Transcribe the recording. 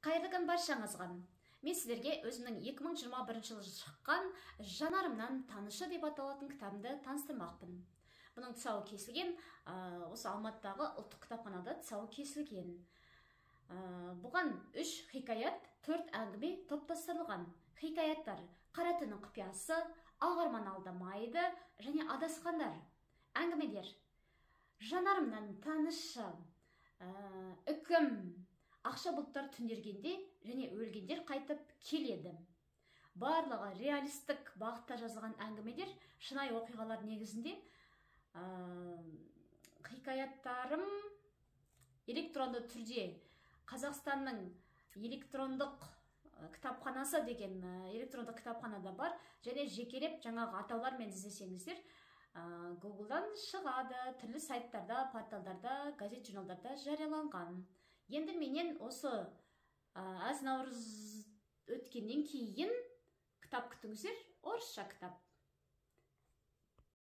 Қайырлы күн баршаңызға! Мен сіздерге өзімнің 2021 жылы шыққан «Жанарымнан танышы» деп аталатын кітабымды таныстырмақпын. Бұның тұсауы кесілген, осы Алматыдағы ұлттық кітапханада тұсауы кесілген. Бұған үш хикаят, төрт әңгіме топтастырылған. Хикаяттар: «Қара түннің құпиясы», «Ақ арман алдамайды» және «Адасқандар». Әңгімелер: «Жанарымнан танышы», «Үкім», «Ақша бұлттар түнергенде» және «Өлгендер қайтып келеді». Барлығы реалистік бағытта жазылған әңгімелер, шынайы оқиғалар негізінде. Хикаяттарым электронды түрде Қазақстанның электрондық кітапханасы деген электрондық кітапханада бар және жекелеп жаңағы атаулармен іздесеңіздер, Гуглдан шығады, түрлі сайттарда, порталдарда, газет, журналдарда жарияланған. Енді менен осы әз Наурыз өткеннен кейін кітап күтіңіздер, орысша кітап.